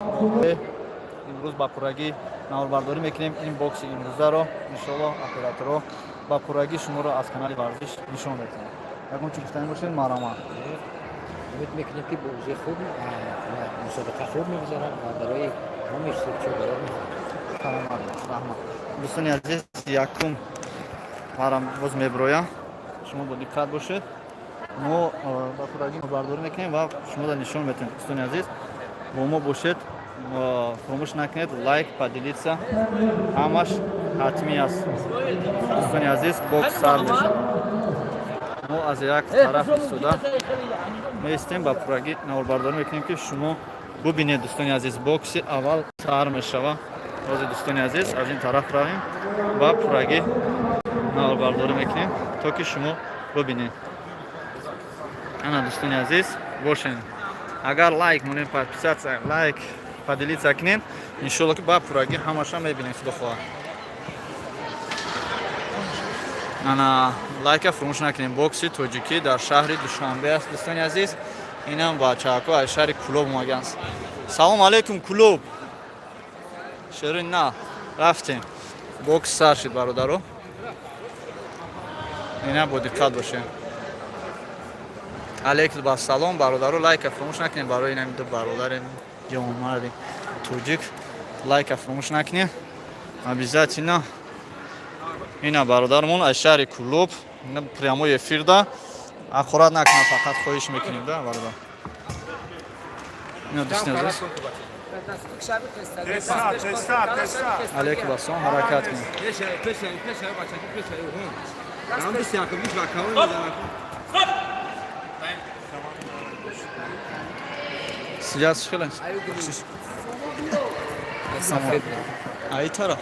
Имрӯз ба пуррагӣ наворбардорӣ мекунем ин бокси имрӯзаро. Иншоалло, операторо ба пуррагӣ шуморо аз канали Варзиш нишон медиҳем. Ягон чи гуфтанӣ бошед, марҳамат. Умед мекунем, ки бозӣ хуб ва мусобиқа хуб мегузарад ва барои ҳамаи иштирокчиҳо барор мехоҳам. Саломат, раҳмат. Дӯстони азиз, якум марам боз меброям, шумо бо диққат бошед. Мо ба пуррагӣ бардорӣ мекунем ва шуморо нишон медиҳем. Дӯстони азиз, бо мо бошед, фаромӯш накунед лайк, поделиться, ҳамаш ҳатмӣ аст. Дӯстони азиз, бокс сар мешавад. Мо аз як тараф истода меистем, ба пуррагӣ наворбардорӣ мекунем, ки шумо бубинед. Дӯстони азиз, бокси аввал сар мешава. Ҳозир, дӯстони азиз, аз ин тараф равем ва пуррагӣ наворбардорӣ мекунем, то ки шумо бубинед. Ана, дӯстони азиз, бошед. Агар лайк монем, подписаться, лайк, поделиться кунем, иншолло, ки ба пуррагӣ ҳамаша мебинем, худо хоҳад. Ана, лайка фуромӯш накунем. Бокси тоҷикӣ дар шаҳри Душанбе аст, дӯстони азиз. Инам бачаҳако аз шаҳри Кулоб омагаанд. Салом алейкум, Кулоб! Шерин на рафтем. Бокс сар шид, бародаро. Ина, бо диққат бошем. Алейкум басалом, бародаро. Лайка фуромӯш накунем барои инами ду бародари ҷавонмарди тоҷик. Лайка фуромӯш накунем обязательно. Ина, бародармон аз шаҳри Кулоб, ина прямой эфирда. Ҳақорат накунам, фақат хоҳиш мекунем да, бародар. Ина, дӯстони азиз. Алейкум ассалом, ҳаракат кунем. Сиёс хеле. Ай тараф.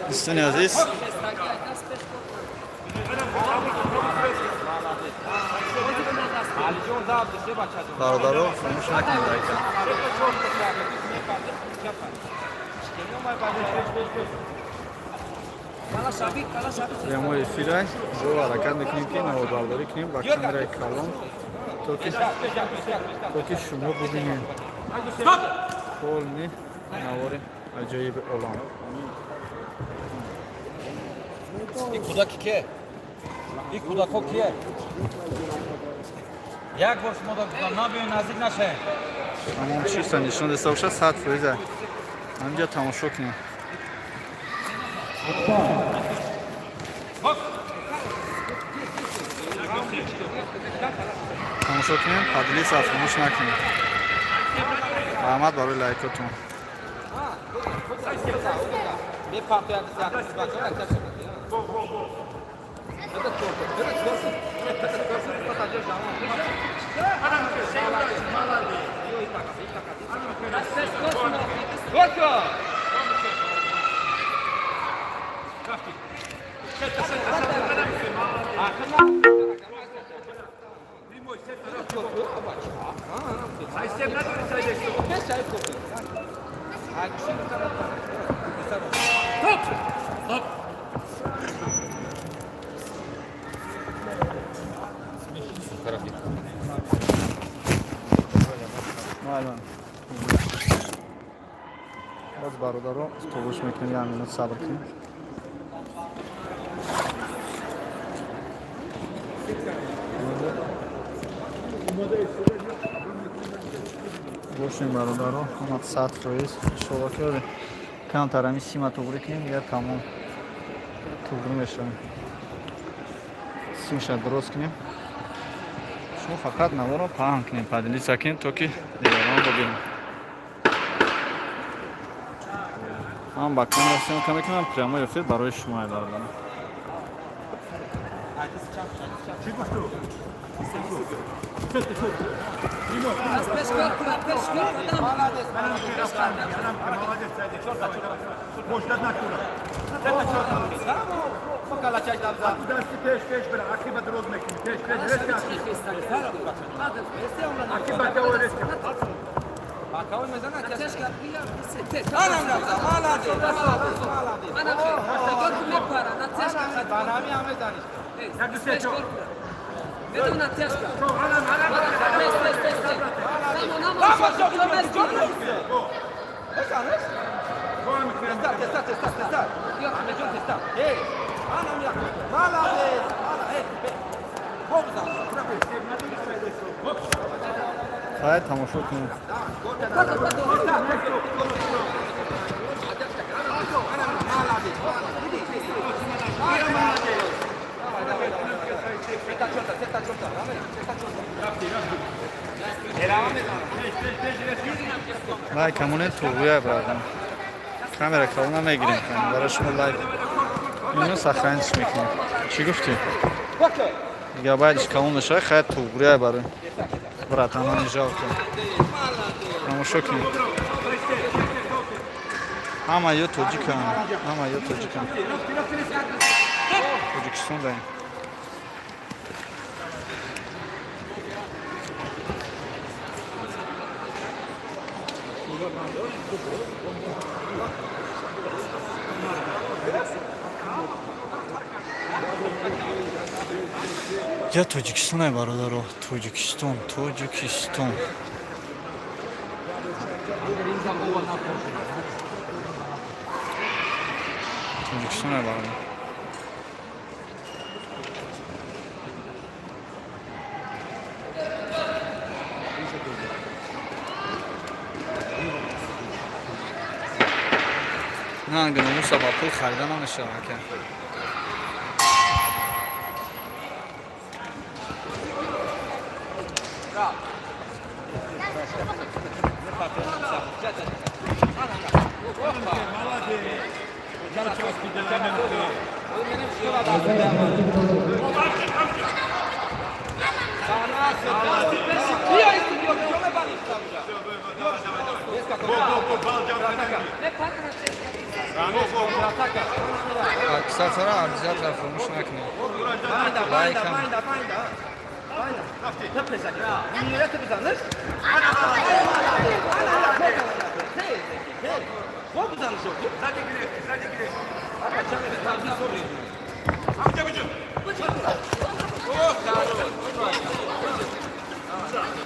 Дӯстони азиз, бародаро, фаромӯш накунед лайка. Прямой эфирай. Бо ҳаракат мекунем, ки наворбардорӣ кунем ба камераи калон, то ки шумо бубинед полный навори аҷоиби олам. Ин кӯдаки ке? Ин кӯдакҳо кие? Як бор шумо гуфтам, набиёй, наздик нашавем. Ҳамон чиста нишон деста бошад, 100%. Ҳаминҷа тамошо кунем. Тамошо кунем, поделиться фаромӯш накунем. Раҳмат барои лайкотон. Боз, бародаро, тобуш мекунем, як минут сабр кунем. Бошем, бародаро, ҳама 100%. Иншолло, ки камтар ҳами сима туғрӣ кунем, дигар тамом, туғрӣ мешавем. Симша дуруст кунем. Шумо фақат наворо паҳн кунем, поделиться кунем, то ки дигарон бубинем. Ман ба камера съёмка мекунам, прямой эфир барои шумо, бародарам. Хай, тамошо кунем. Лайк ҳамоне туғрия, брадан. Камера калона мегирем, барои шумо лайк ино сохранить мекунем. Чӣ гуфтӣ? Гигабайтиш калон мешавад, хай, туғрия барои братанони жалко. Тамошо кунем. Ҳама ё тоҷикан, ҳама ё тоҷикан. Тоҷикистон даем. Я Тоҷикистон, ай бародаро, Тоҷикистон, Тоҷикистон. Тоҷикистон, ай бародар. Нанги номуса ба пул харида намешавад, ака. Аксарсара обязательно фаромӯш накунед. Лайкам.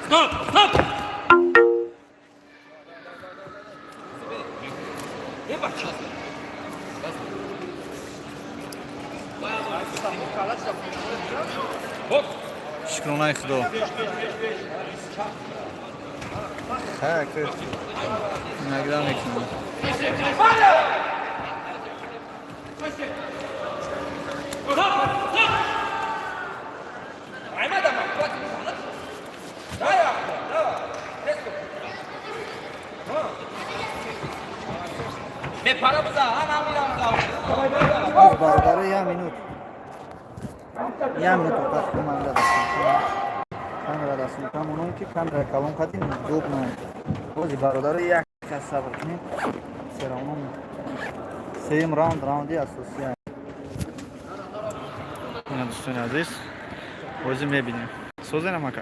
Стоп! Стоп! Шукронаи Худо. Хай, иногда мекунам. Стоп! Стоп! Бародаро, як минут, як минут тоқат кун, ман дастам камера дастам камоном, ки камера калон кардим, удобно. Бози, бародаро, як кас сабр кунед, серавно сеюм раунд, раунди асосия. Ина, дӯстони азиз, бозӣ мебинем. Созенам, ака.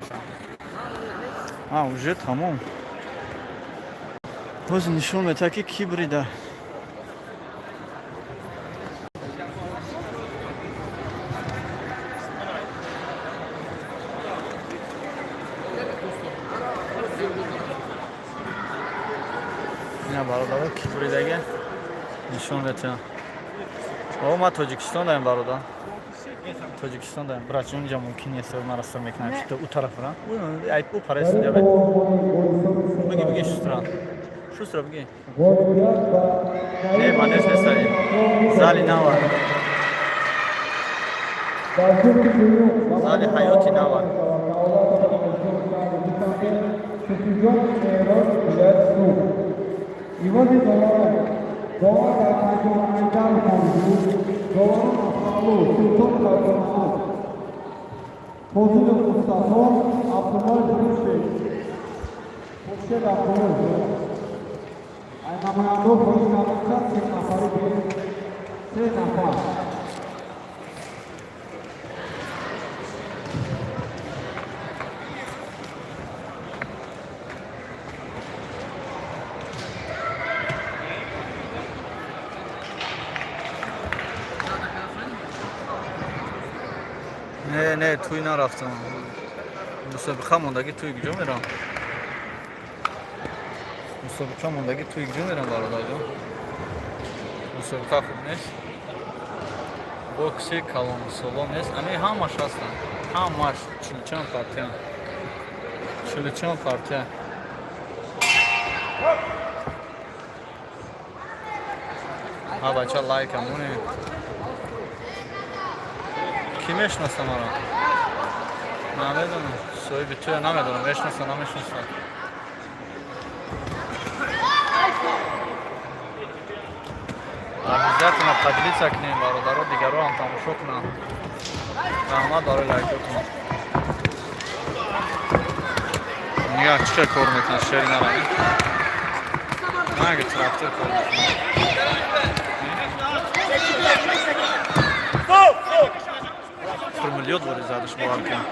А уже тамом. Бози нишон метаҳад, ки ки бурида. Ина, бародаро, ки буридага нишон метаҳам. О, ма Тоҷикистон даем, бародар, Тоҷикистон даем. Брат, инҷа мумкин нест, мара сир мекунам. Чито у тараф ра, ай у параи судя бигӣ, бигӣ, шустра, шустра бигӣ. Не, манеж нестаем, зали нава, зали ҳаёти нава. ивази доварон: довар дар майдон Айдар Хонҷу, доварон Асалу Султон Фарзонаев, Фозилов Мустафо, Абдуллоев Хуршед, Хуршед Абдуллоев. Ай намояндо хоҳиш кард, се нафари бе, се нафар. Не, не, туй нарафтам, мусобиқа мондагӣ, туй куҷо мерам? Мусобиқа мондагӣ туи куҷо мерам, бародарҷон? Мусобиқа хуб нест, бокси калонсолон нест. Ами ҳамаш ҳастанд, ҳамаш чилчанд партия, чилчанд партия. Ҳа, бача, лайка монед. Кӣ мешинаса маро? Намедонам, соҳиби туя намедонам, мешинаса, намешинаса. Обязательно поделиться кунем, бародаро, дигаро ҳам тамошо кунанд. Раҳмат барои лайкотон. Нигаҳ, чӣ хел кор мекунад шери нараи, наги трактор кор мекунад. Формулёт вори задаш, бовар кун.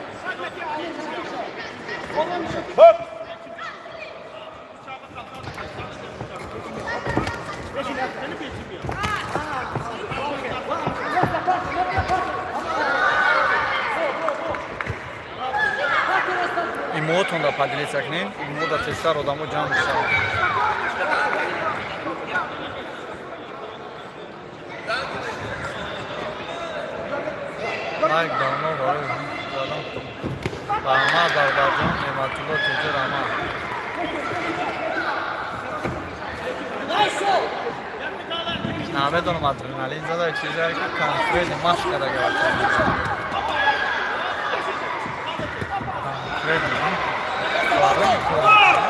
Имотонда поделиться кунем, имода тезтар одамо ҷамъ мешаванд. Лайк давно барои задам. Раҳмат, бародарҷон Неъматулло Теҷи, раҳмат. Намедонам, адреналин зада, чизае ки конкретно машқ карда конкретно барои кор мекунад.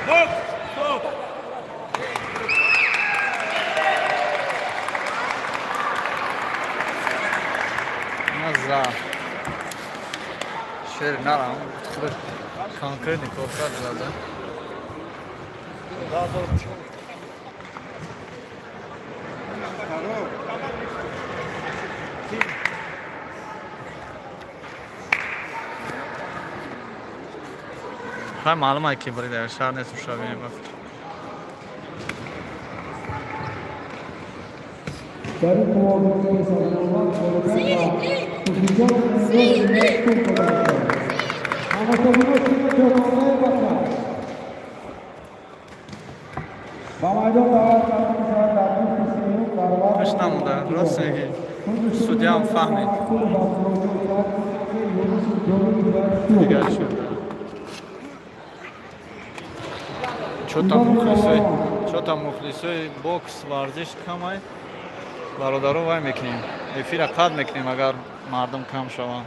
Стоп! Стоп! Наза шер нарам, худ конкретный кор кард, зада. Хай, маълум ай, ки бурида, шаҳр нест, шавем ба фикр. Дар ин мувофиқаи сарномад ғолибият ба Суфиҷон Меҳров дода мешавад. Тамошобино, тими Чорхонаи Ватан ба майдон даъват карда мешавад дар мушти сеюм дар вазни Ҳеч намонда, рост мегӣ. Судьям фаҳмид. Дигар шуд. Чота мухлисои бокс, варзиш камай. Бародаро, вай мекунем. Эфира қатъ мекунем, агар мардум кам шаванд.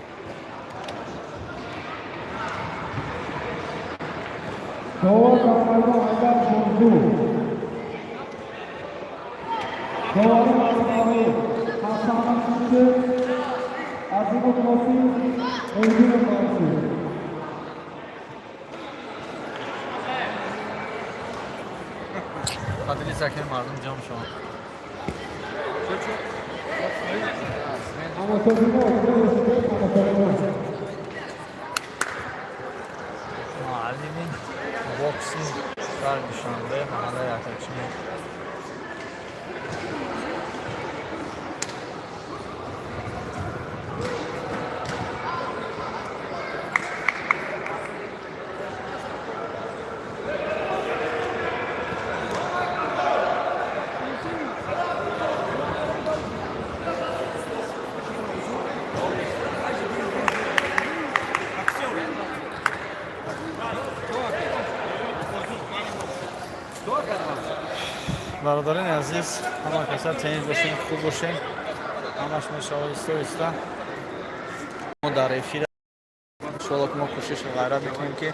Довар дар майдон Ҳайдар Шонзу. Довари Маснавӣ Ҳасан Шукр, Азимов Қосим, Элвинов Мансур. Поделиться кунем, мардум ҷамъ шаванд. Тамошобино, тамошобино. Муаллими бокси шаҳри Душанбе, маҳаллаи Атачино. Бародарони азиз, ҳама каса тенҷ бошем, хуб бошем, ҳамаш мешавад иста иста. Мо дар эфир, иншоалло, ки мо кӯшишу ғайрат мекунем, ки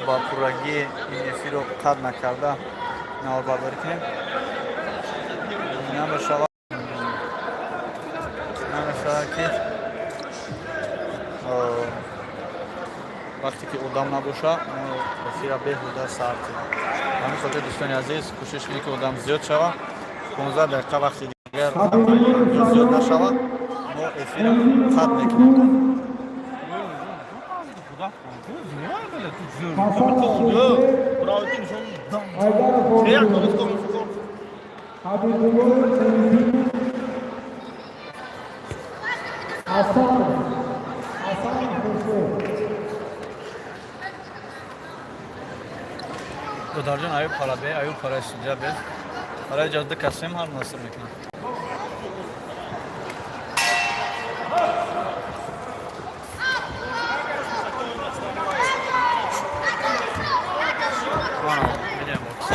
ба пуррагии ин эфирро қатъ накарда наворбардорӣ кунем. Намешавад, ки вақте ки одам набоша, мо эфира беҳуда сар кунем. Ҳамин хотир, дӯстони азиз, кӯшиш кунем, ки одам зиёд шава. 15 дақиқа вақти дигар зиёд нашава, мо эфира қатъ мекунем. Ҳасанов Хуршед, Айдаров Орзу, Ҳабибуллоев Муҳиддин, Ҳасанов, Ҳасанов Хуршед. Додарҷон, аюб пара бе, аюб параи судья бе. Барои ҷазда касем ҳар наср мекунам. Ана, видим бокс.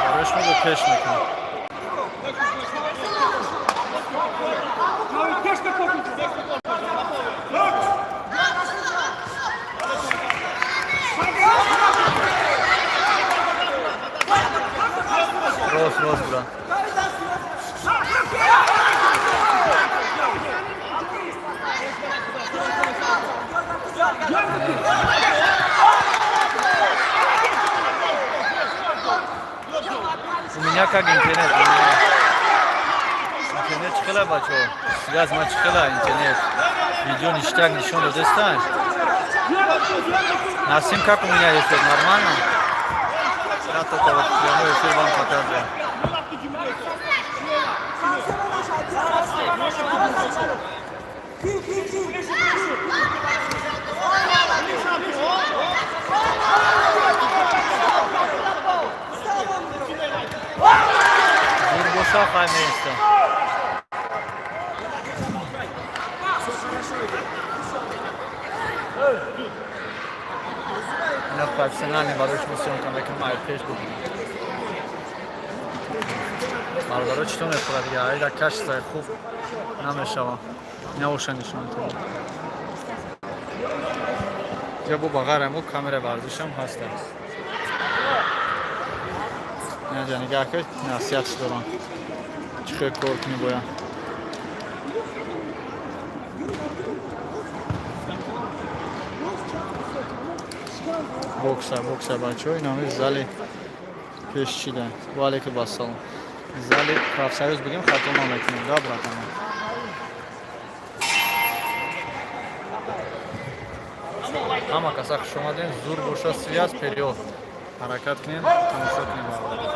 Барои шумо бо пеш мекунам. Рост, рост, брат. У меня как интернет? У меня интернет чихела, бачо? Связь ма чихела интернет? Видео ништяк нишон додестай? Насим, как у меня эфир, нормально? Я только вот прямой эфир вам показываю. Зур боша, хай меиста. Ина профессиональный барои шумо съёмка мекунам, ай пеш бубинед. Бародаро, чӣ то мехӯрад дига, айда качествои хуб намешава. Ина оша нишон метавонад. Ҷа бо ба ғайр мо камераи варзишам ҳаста. Инаҷа нигаҳ кунед, насиҳат дорам. Чӣ хел кор кунӣ бояд. Бокса, бокса, бачаҳо, ин ҳами зали пеш чида. Ва алейкум ассалом. Зали профсоюз бигем, хато намекунем, да, братана? Ҳама каса хуш омадем, зур боша связь, вперёд. Ҳаракат кунем, тамошо кунем, бародар.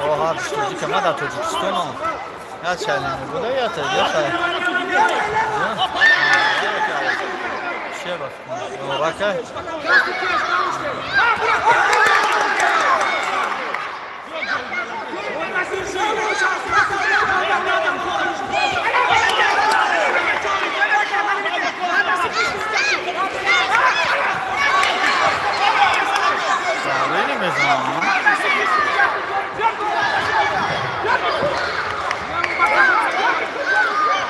О, ҳар тоҷика ма дар Тоҷикистоно. Я чайне буда, я та, я та. Чеба. Рака. Зарбе мезанам.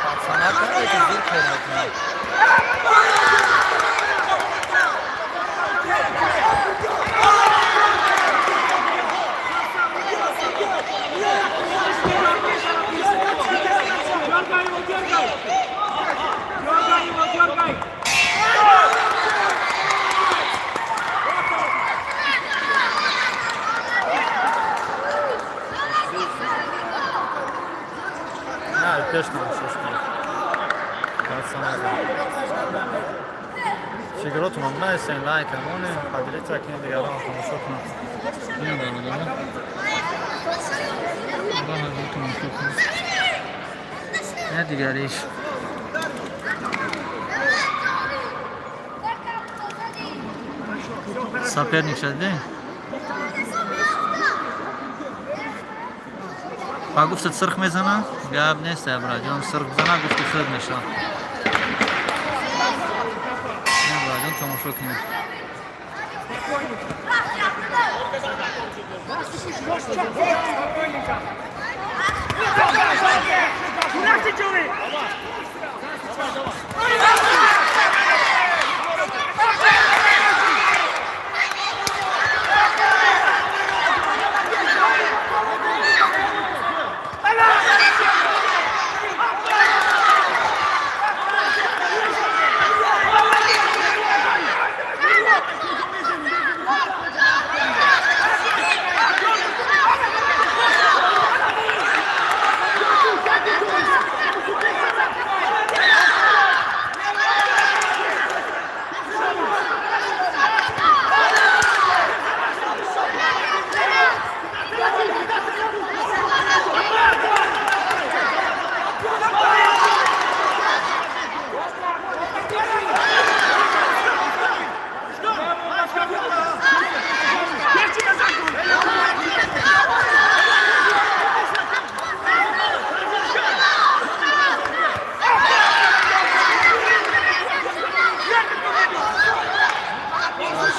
Пацана ки зур кор мекунад. На, пеш намошош кунед. Пацана. Фигуротонам наисен, лайк амоне, поделиться кунед, дигарон тамошо кунанд. Ина бародарон. Тамошо кунед. Ина дигариш. Соперник шаде? Ба гуфтат сирх мезана, гап нест, браҷон, сирх бизана, гуфти худ меша. Браҷон, тамошо кунед.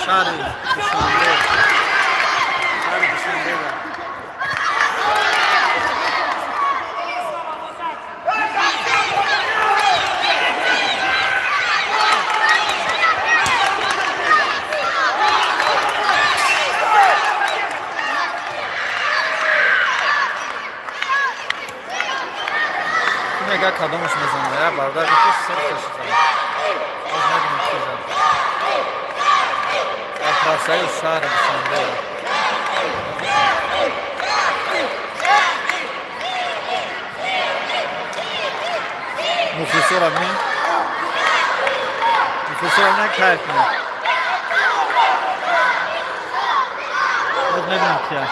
Шаҳри Душанбе, шаҳри Душанбе. Мега кадомаш мезанад? Я бародар гуфт, сирхаш зад. Боз мебинем, ки зад. Дар трассаи шаҳри Душанбе. Мухлисора бинем, мухлисора бинем, кайф кунем. Боз мебинем, кия.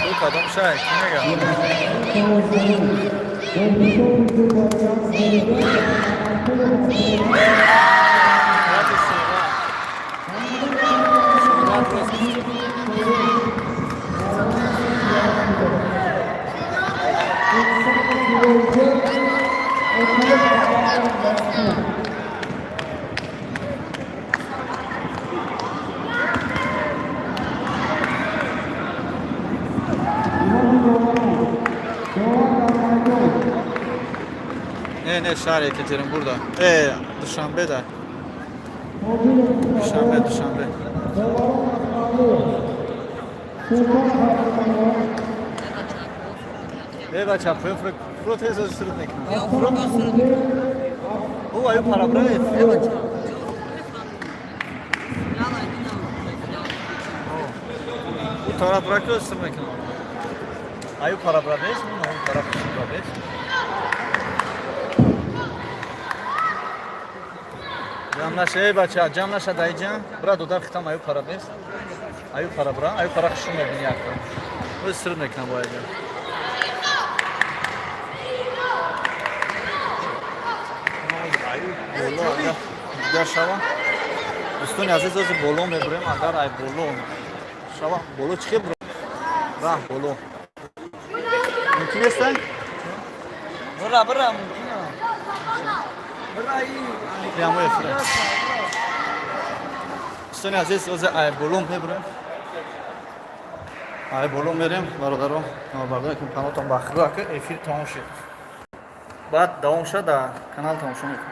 Ӯ кадом шай, ки мега? Рати сева. Шӯҳрат рост. Не, не, шаҳри Екатеринбургда, Душанбеда, Душанбе, Душанбе. Э, бача, фро, тезо суруд мекунад. Ӯ аю парабраев. Ӯ тараф брако сур мекунад. Аю парабрабес, ну он тараф брабес. Ҷамъ наша, эй бача, ҷамъ наша даиҷа. Бра, додар хитам аю парабес. Аю парабра, аю пара хушу мебини яка. Ӯ суруд мекунад бо аҷа. Боло агар дигар шава. Дӯстони азиз, ози боло мебурем, агар ай боло шава, боло чӣ хел раҳ боло. Мумкин нест, ай? Бра, бра, мумкин. Бра, и. Прямой эфир. Дӯстони азиз, ози ай боло мебурем. Ай боло мерем, бародаро, бародаро, ки каналтон ба худо, ака эфир тамом шуд. Баъд давом шуд, дар канал тамошо мекунем.